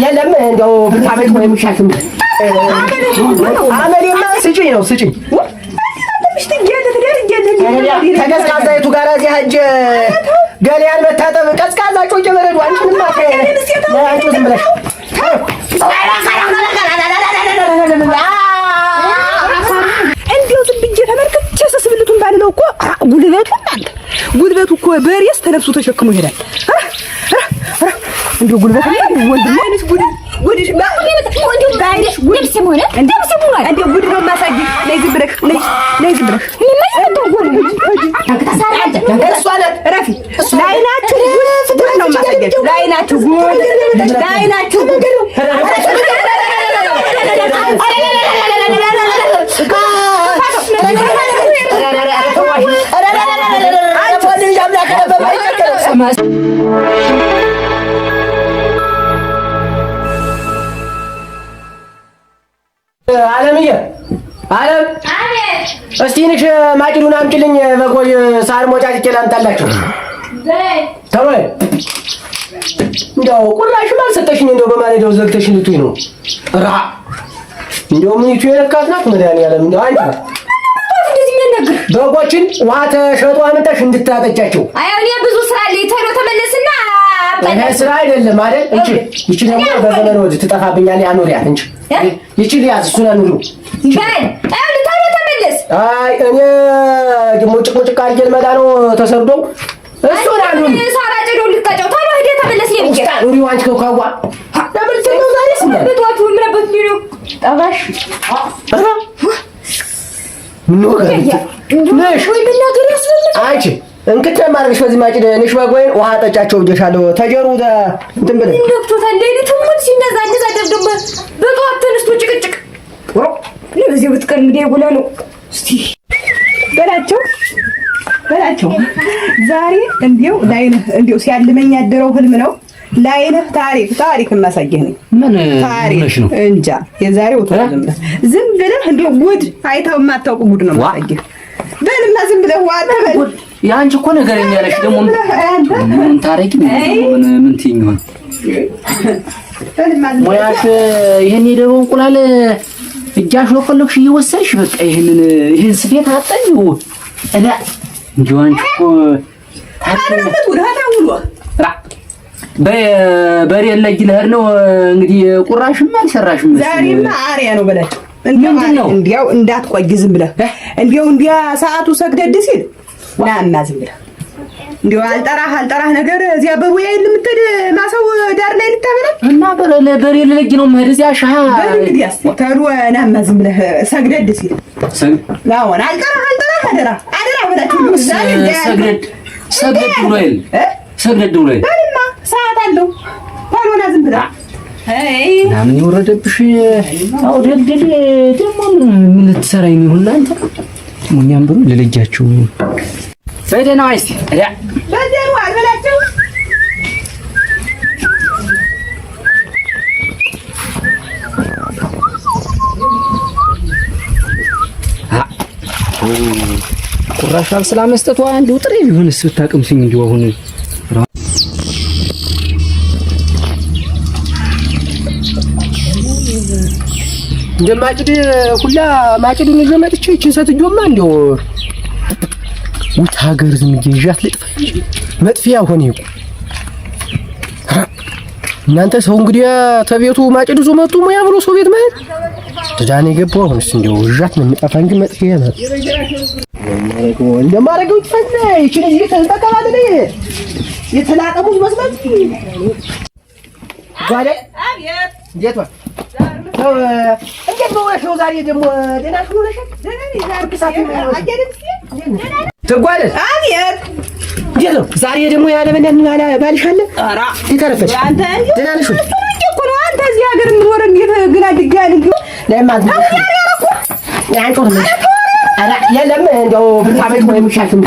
የለም እንደው ብታመጭ ወይም ሻትም አመሌማ ስጭኝ ነው ስጭኝ። ከቀዝቃዛይቱ ጋር እዚያ ሂጅ ገሊያን መታጠብ ቀዝቃዛ ጮቄ በረዶ አንቺንማ አንቺ ዝም ብለሽ እንዲያው ዝም ብዬ ተመልክቼ ስስብልቱን ባልለው እኮ ጉልበቱ እናንተ ጉልበቱ እኮ በሬስ ተለብሶ ተሸክሞ ይሄዳል። እንዲያው ጉልበቱ እንዲያው ጉድ ነው የማሳይህ። ነይ ዝም ብለሽ ነይ ዝም ብለሽ እረፊ። ለዓይናችሁ ጉድ ነው የማሳያችሁ። ለዓይናችሁ ጉድ ለዓይናችሁ ጉድ አለምዬ አለም እስቲ ንሽ ማጭዱን አምጪልኝ። በጎይ ሳር ሞጫጭቄ ላምጣላቸው። ተው እንደው ቁራሽም አልሰጠሽኝ። እንደው በማለዳው ዘግተሽ ልትይ ነው። ራ እንደው ምን ይቱ የነካት ናት መድኃኒዓለም። እንደው አንቺ በጎችን ውሃ ተሸጦ አመጣሽ እንድታጠጫቸው። አይ እኔ ብዙ ስራ አለኝ። ቶሎ ተመለስና ይሄ ስራ አይደለም አይደል? እንቺ ይቺ ደግሞ በዘመን ወዲህ ትጠፋብኛለች። አኑሪያት እንቺ ይቺ ሊያዝ እሱን አኑሪው። በል ቶሎ ተመለስ። አይ እኔ ሙጭቅ ሙጭቅ አድርጌ ልመጣ ነው ተሰርዶ እሱን አኑሪ። ሳራ ጭዶ ልትቀጨው ቶሎ ሂደህ ተመለስ። ውስጥ አኑሪው አንቺ ከውካዋ ለምን ነው ዛሬስ በጠዋቱ ምን አባት ነው ጠባሽ ምን ነው አንቺ እንክት ማድረግሽ በዚህ ማጭድ ንሽ በጎይን ውሃ ጠጫቸው ብዬሻለሁ። ተጀሩ እንትን ብለህ ነክቶታል። ሌሊቱን ሙሉ ሲነዛ እንደዛ ደብደብ በጠዋት ተነስቶ ጭቅጭቅ በዚህ ብትቀር እንግዲህ የጎላ ነው። እስቲ በላቸው በላቸው ዛሬ እንዲያው ላይንህ እንዲያው ሲያልመኝ ያደረው ህልም ነው። ላይንህ ታሪክ ታሪክ የማሳየህ ነኝ። ምን ታሪክ ነው እንጃ። የዛሬው ዝም ብለህ እንዲያው ጉድ አይተው የማታውቅ ጉድ ነው የማሳየህ። በልማ ዝም ብለህ ዋና በል። የአንቺ እኮ ነገረኛ ነሽ። ደግሞ ምን ታረቂ ምን ምን ትይኝ ይሆን ሙያሽ? ይሄን የደቦ እንቁላል እጃሽ ወፈለግሽ እየወሰድሽ በቃ ይሄንን ይሄን ስፌት አጠኝው እዳ እንጂ አንቺ እኮ በሬ ለጅ ልሄድ ነው እንግዲህ። ቁራሽም አልሰራሽም። ዛሬማ አሪያ ነው በላቸው። ምንድን ነው እንዲያው እንዳትቆይ ዝም ብለህ እንዲያው እንዲያ ሰዓቱ ሰግደድ ሲል ናና ዝም ብለህ እንዲያው አልጠራህ አልጠራህ ነገር እዚያ በሩያ የምትሄድ ማሰው ዳር ላይ ልታበላ እና በሬ ልለጅ ነው የምሄድ እዚያ ሻ በል እንግዲያስ ተሉ ናማ ዝም ብለህ ሰግደድ ሲል አዎን አልጠራህ አልጠራህ አደራ አደራ በላቸው። ዛሬ ሰግደድ ሰግደድ ብሎ ይል ሰግደድ ብሎ ይል በልማ ሰዓት አለው ቶሎ ና ዝም ብለህ ምናምን የወረደብሽ አዎ፣ ደልደል ደግሞ ምን ልትሰራኝ ነው? እናንተ እኛም ብሎ ልለጃችሁ በደህና ዋይ እስኪ በደህና አልበላቸው። ቁራሽ አብስላ መስጠቷ እንደው ጥሬ ቢሆንስ ብታቀምሱኝ እንደው አሁን እንደማጭድ ሁላ ማጭዱን ይዤ መጥቼ ይህችን ሴትዮማ እንደው ውት ሀገር ዝም ብዬ ይዣት ልጥፋ እንጂ መጥፊያ ሆነ እኮ። እናንተ ሰው እንግዲህ ተቤቱ ማጭድ ይዞ መጡ ሙያ ብሎ ሰው ቤት መሄድ ትዳን የገባው አሁንስ እንደው ይዣት ነው የምጠፋ እንጂ መጥፊያ ነው እንደማደርገው ይጥፋና ይህችን ልጅ ተንጠቀባለ የተላቀሙት መስማት ጓዳ እንዴት ዋል እንዴት በሆነሽ ነው ዛሬ ደግሞ ደህና ሆነሻል? ትጓለሽ አቤት እንዴት ነው ዛሬ ደግሞ ያለ ባልሽ አለ? እንዴት አረፈድሽ? ደህና ነሽ ወይ? እኮ ነው አንተ እዚህ ሀገር የምኖር እንዴት ግን አድጌያለሁ እንዲሁ የለም እንደው ብታመጭ ወይም ሻትም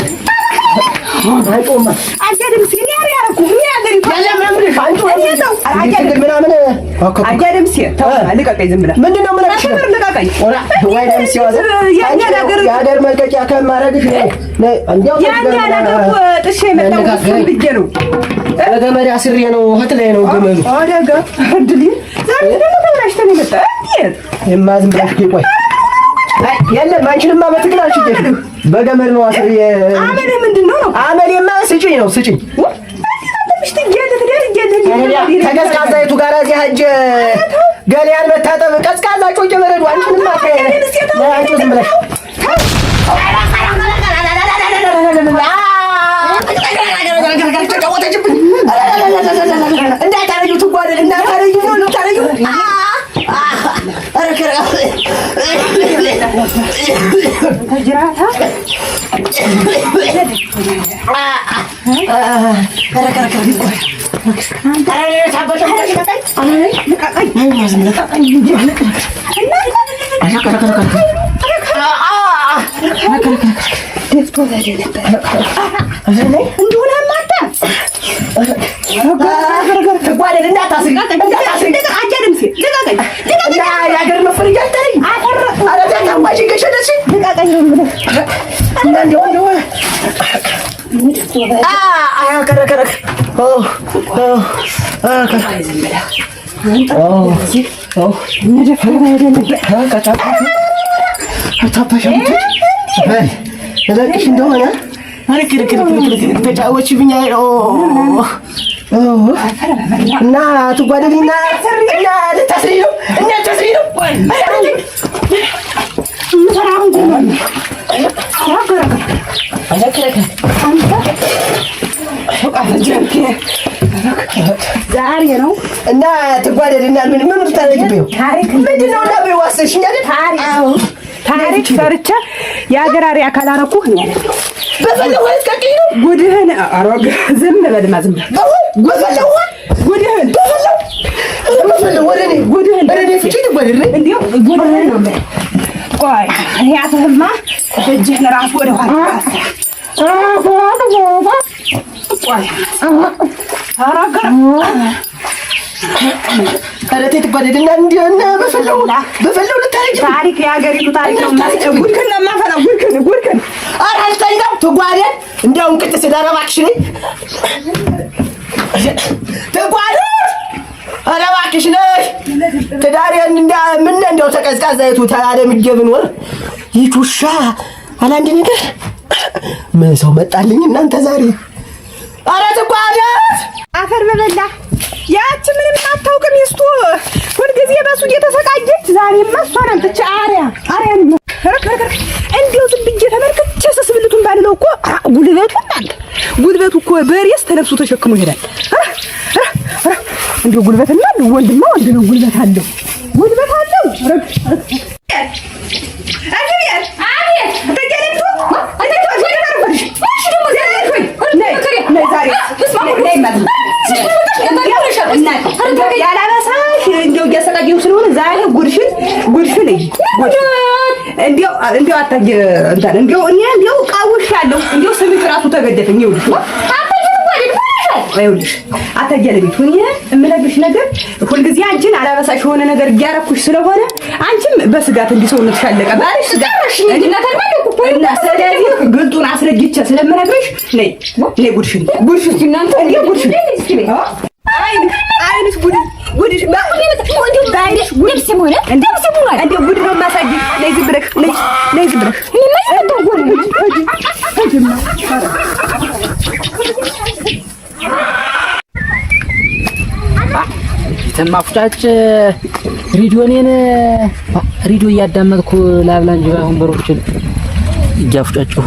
የሀገር መልቀቂያ ከማድረግሽ ጥሼ የመጣሁት እሱን ብዬ ነው። በገመድ አስሬ ነው። እህት ላይ ነው ገመዱ። አደጋ እድል ዛሬ ደግሞ ተበላሽተን የመጣ እንዴት የማ ዝም ብለሽ ቆይ። አይ የለም አንቺንማ በትግል አልሽኝ። በገመድ ነው አስሬ። አመልህ ምንድን ነው ነው? አመሌማ ስጭኝ ነው ስጭኝ። ከቀዝቃዛይቱ ጋር እዚህ ሂጅ ገሊያን መታጠብ ቀዝቃዛ ጮቄ በረዶ። አንቺንማ አንቺ ዝም ብለሽ እንዳታረጊው ትጓደል እንዳታረጊው እንዳታረጊው ደፍቶ በሬ ነበር እንደሆነ ማታ ትጓደል እንዳታስሪ እንዳታስሪ የሀገር መፈረጃ አታረጊ። ኧረ ተይ ገሸደሽ እና እንደው እንደው እለቅሽ እንደሆነ ተጫወችብኝ እና ትጓደልኝና እና ልታስሪ ነው እና ልታስሪ ነው። ዛሬ ነው እና ትጓደልና ምን ምን ልታደርጊብኝ ምንድን ነው? እና ዋሰሽኝ አይደል? ታሪክ ሰርቼ የሀገር አርአያ ካላረኩህ እኔ አይደለሁም። በፈለሁ ልትቀቅኝ ነው? ጉድህን አሮግ ዝም በልማ ዝም በል በፈለሁ ጉድህን በፈለሁ ወደ እኔ ጉድህን ወደ እኔ ፍጪ ትጓደል እንዲያው ጉድህን ነው የምልህ። ቆይ ያትህማ እጅህን እራሱ ወደ ኋላ ቆይ ኧረ ተይ ትጓደልና እንዲህ እና በፈለሁ በፈለሁ ልታረጊ ታሪክ የሀገሪቱ ታሪክ ነው። ጉድህን ነው የማፈላው። ጉድህን ጉድህን ኧረ አልተኛም። ትጓደል እንዲያው እንቅጥ ስል ኧረ እባክሽ ነይ ትጓደል ኧረ እባክሽ ነይ ትዳሬን እንዳ ምን እንደው ተቀዝቃዛይቱ ተላደምጄ ብኖር ይህች ውሻ አለ አንድ ነገር ምን ሰው መጣልኝ እናንተ ዛሬ። ኧረ ትጓደል አፈር በበላ ያቺ ምንም አታውቅም። ሚስቱ ሁልጊዜ በሱ እየተሰቃየች ዛሬማ እሷን አምጥቼ አሪያ አሪያ እንዲያው ዝም ብዬ ተመልክቼ ስስብልቱን ባልለው እኮ ጉልበቱ እናንተ ጉልበቱ እኮ በሬስ ተለብሶ ተሸክሞ ይሄዳል። እንዲያው ጉልበትና ወንድማ ወንድ ነው። ጉልበት አለው ጉልበት አለው። ያላበሳሽ እንደው እያሰቃየሁ ስለሆነ ዛሬ ጉድሽን ጉድሽን እይ እንደው እንደው አታየ እንትን እንደው እኔ እንደው ቃውሻለሁ። እንደው ስምሽ ራሱ ተገደፈኝ። ይኸውልሽ ይኸውልሽ አታየ ለቤቱ እኔ የምነግርሽ ነገር ሁልጊዜ አንቺን አላበሳሽ የሆነ ነገር እያረኩሽ ስለሆነ አንቺም በስጋት እንዲህ ሰውነትሽ አለቀ ባልሽ ስጋት እና ስለዚህ ግልጡን አስረግቼ ስለምነግርሽ ነይ ነይ ጉድሽን ጉድሽን እንደው ጉድሽን አይንሽ ጉድ ጉድሽ ባይንሽ ጉድ እንደው ጉድ ነው የማሳይሽ። ነይ ዝም ብለሽ ነይ ነይ ዝም ብለሽ የተማፉጫጭ ሬዲዮኔን ሬዲዮ እያዳመጥኩ ላብላ እንጂ ባይሆን በሮችን እያፉጫጭሁ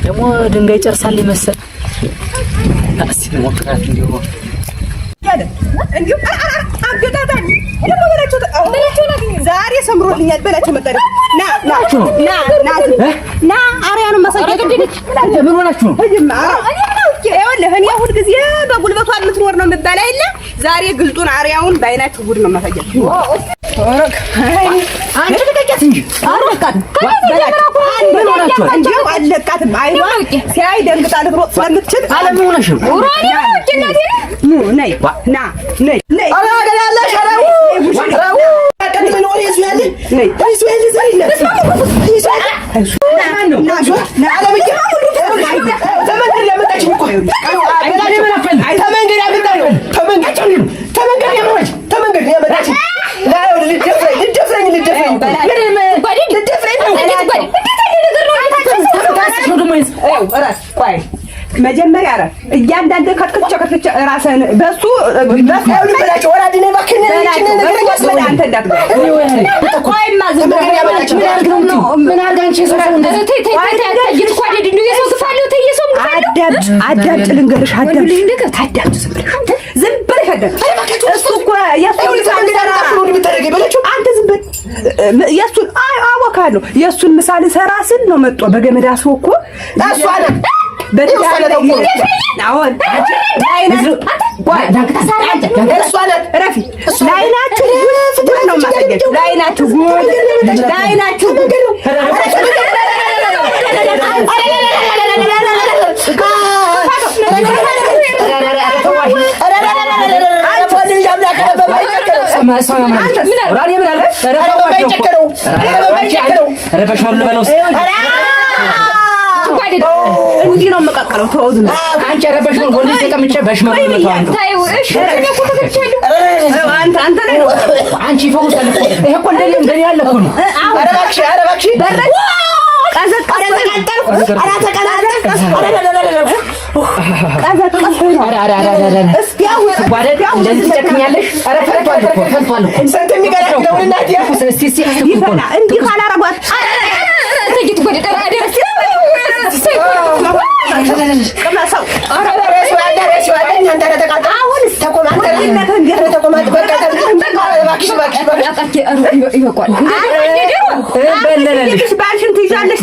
ደግሞ ድንጋይ ጨርሳል መሰል። እስኪ ልሞክራት እንዲሁ እንዲሁ አገጣጣሚ ደግሞ በላቸው ዛሬ ሰምሮልኛል። በላቸው መጣ ና ና ና ና ና አርያ ነው ማሳየት። ምን ሆናችሁ ነው? ይኸውልህ እኔ ሁልጊዜ በጉልበቷ የምትኖር ነው የምባል አይደለ? ዛሬ ግልጡን አርያውን በአይናችሁ ጉድ ነው የማሳያችሁ። አንቺ ልቀቂያት እንጂ አልለቃትም። እንዲያው አልለቃትም። አይኗ ሲያይ ደንግጣ ልትሮጥ ስለምትችል አለም ሆነሽ ነው። ነይ ና ነይ ነይ ኧረ ሀገር ያለሽ ኧረ ው ቀጥል ነው ወሬ እሱ ያለ እሱ ያለ ዘር የለም እሱ ያለ አለምዬ ተመንደር ያመጣችኝ እኮ ተመንገድ ያመጣነው ተመንገድ ተመንገድ ያመጣችኝ ልትደፍረኝ ልትደፍረኝ ልትደፍረኝ መጀመሪያ ኧረ እያንዳንድ ከትክቼ ከትክቼ ራስህን በሱ አዳምጥ ልንገርሽ፣ አዳምጥ ዝም ብለሽ አዳምጥ። እሱ እኮ አንተ ዝም በል። የእሱን አወካለሁ የእሱን ምሳሌ ሰራ ስል ነው መጥቶ በገመድ አስሮ እኮ ለዓይናችሁ ጉድ ነው የማሳያችሁ። ለዓይናችሁ ጉድ፣ ለዓይናችሁ ጉድ። እንዲህ ነው የምቀቅለው። ተወው ዝም አንቺ ኧረ በሽመል ወንድ ተቀምጬ በሽመል አንቺ ይፈውሳል እኮ ይሄ እኮ እንደኔ እንደኔ ያለ እኮ ነው። ኧረ እባክሽ፣ ኧረ እባክሽ እንደዚህ ትጨክኛለሽ? ኧረ ፈልቷል እኮ ፈልቷል እኮ ስንት የሚገላግለውን እናቴ እንዲህ ካላረጓት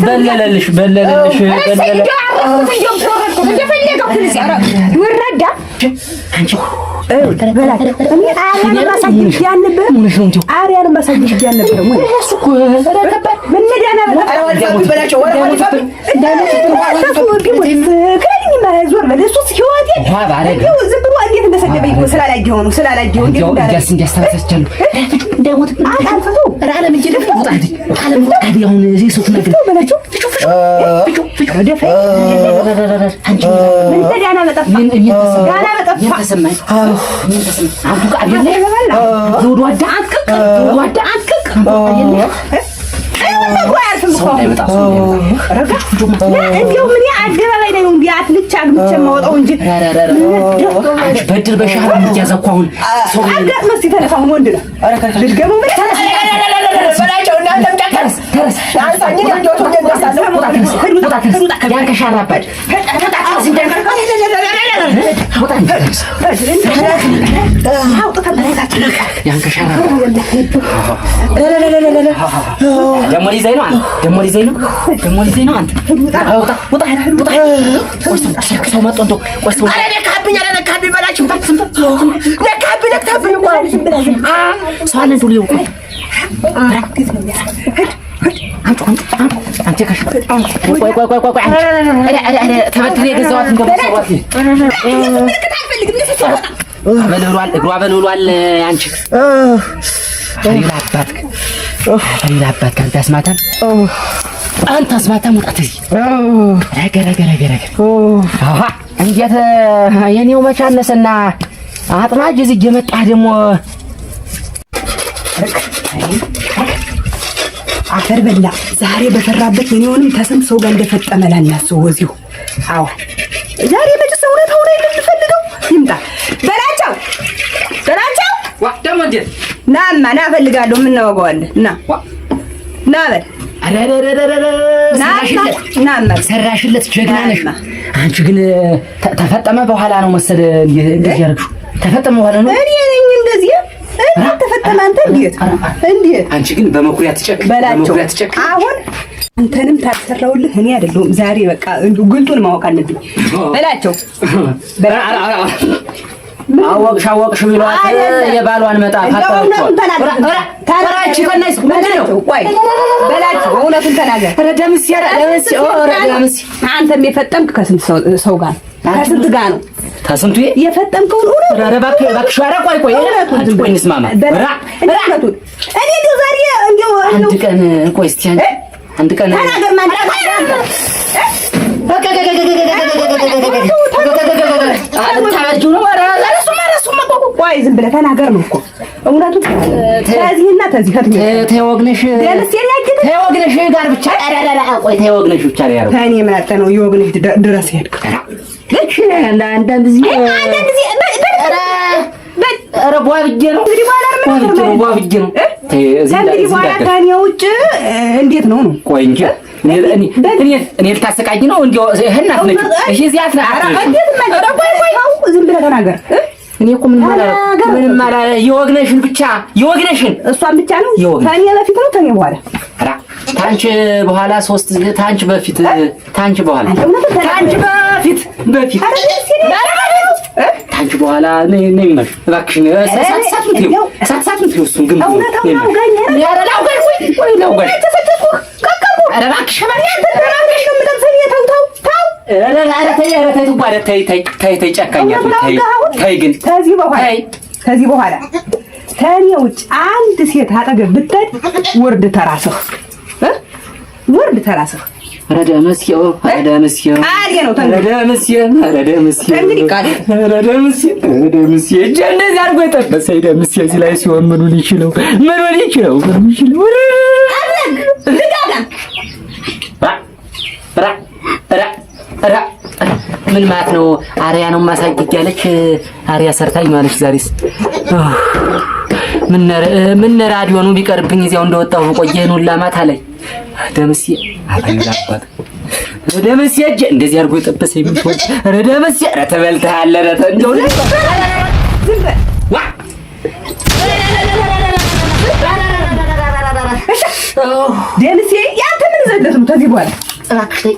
በለለልሽ በለለልሽ እንዲያው ምን አደባባይ ላይ ነው እንዲህ አትልቻ አግብቼ የማወጣው እንጂ በድር በሻህር የምትያዘው እኮ አሁን አጋጥመህ እስኪ ተነሳ። አሁን ወንድ ነው ልድገመው። ምን በላቸው እናንተም ጨከን አንሳኝ ደግሞ ሊዘኝ ነው ደግሞ ሊዘኝ ነው ደግሞ ሊዘኝ ነው። አንተ ውጣ ውጣ ሰው መጥቶ እንደው ቆይ ሰው ኧረ ነካብኝ፣ ኧረ ነካብኝ በላቸው። ነካብኝ፣ ነካብኝ እኮ ሰው አለ እንደው ሊየው ቆይ ቆይ ቆይ ቆይ ተበድሬ የገዛኋት እንደው በልብሏል፣ እግሯ በልብሏል። አንቺ አባትክ አባትክ አንተ አስማታም አንተ አስማታም ውጣት እዚህ ረገ ረገ ረገ ረገ እንዴት የኔው መች አነሰና አጥማጅ እዚህ እየመጣህ ደግሞ አፈር በላ ዛሬ በፈራበት የኔውንም ተስንት ሰው ጋር እንደፈጠመ ላናስበው እዚሁ። አዎ ዛሬ መጭስ እውነታውን የምንፈልገው ይምጣ። በላቸው በላቸው። ዋ ደግሞ እንዴት ናማ ና እፈልጋለሁ። የምናወጋዋለን ና ና በል ሰራሽለት። ጀግና ነሽ አንቺ። ግን ተፈጠመ በኋላ ነው መሰል እንደዚህ ያደረግሽው። ተፈጠመ በኋላ ነው እኔ ነኝ እንደዚህ ተፈጠመ። አንተ እንዴት እንዴት! አንቺ ግን በመኩሪያ ትጨክ በላቸው። አሁን አንተንም ታሰራውልህ እኔ አይደለሁም። ዛሬ በቃ ግልጡን ማወቅ አለብኝ በላቸው። አወቅሽ አወቅሽ ቢሏት የባሏን መጣ እውነቱን ተናገር። አንተም የፈጠምክ ከስንት ሰው ጋር ከስንት ጋር ነው? ከስንቱ የፈጠምከውን እውነት ኧረ እባክህ እባክሽ፣ ኧረ ቆይ ቆይ ቆይ እንስማማ። እውነቱን እኔ እንደው ዛሬ እንደው አንድ ቀን ቆይ እስኪ አንድ ቀን ተናገር። ማን ቆይ ዝም ብለህ ተናገር ነው እኮ እውነቱን። ተዚህና ተዚህ ተወግነሽ ተወግነሽ ጋር ብቻ ቆይ ተወግነሽ ብቻ ነው ያለው። ከእኔ ምን አጠ ነው የወግነሽ ድረስ ሄድክ? አንዳንድ ጊዜ ኧረ ቧ ብዬሽ ነው ቧ ብዬሽ ነው። ከእንግዲህ በኋላ ከእኔ ውጭ እንዴት ነው ነው? ቆይ እንጂ እኔ ልታሰቃይ ነው? እንደው ይሄን አትነቂው። እሺ እዚህ አትነቂው። ዝም ብለህ ተናገር። እኔ እኮ ምንም አላ የወግነሽን ብቻ የወግነሽን እሷን ብቻ ነው። ከእኔ በፊት ነው ከእኔ በኋላ? ታንቺ በኋላ ሶስት ታንቺ በፊት ታንቺ በኋላ ታንቺ በፊት በፊት ታንቺ በኋላ ነይ ነይ እባክሽን እሳት ምትይው እሱን ግን ከዚህ በኋላ ከእኔ ውጭ አንድ ሴት አጠገብ ብትሄድ ውርድ ተራስህ ውርድ ተራስህ። ኧረ ደመስዬው ኧረ ደመስዬው ቃሌ ነው። ኧረ ደመስዬው ኧረ ደመስዬው እንግዲህ ቃሌ ኧረ ደመስዬው ኧረ ደመስዬው እጄ እንደዚህ አድርጎ የጠበሰኝ ደመስዬው እዚህ ላይ ሲሆን ምኑን ይችለው ምኑን ይችለው ምኑን ይችለው። ምን ማለት ነው? አሪያ ነው ማሳጅ ያለች አሪያ ሰርታኝ ማለች። ዛሬስ ምን ራዲዮኑ ቢቀርብኝ እዚያው እንደወጣሁ ቆየን ሁላ ማታ ላይ ደምሴ አበላባት ደምሴ እጄ እንደዚህ አድርጎ የጠበሰኝ ምን ኧረ ደምሴ ኧረ ተበልተሃል ኧረ እንደው ዝም በል ዋ ደምሴ ያንተ ምን ዘለት ነው ከዚህ በኋላ እባክሽ ተይ።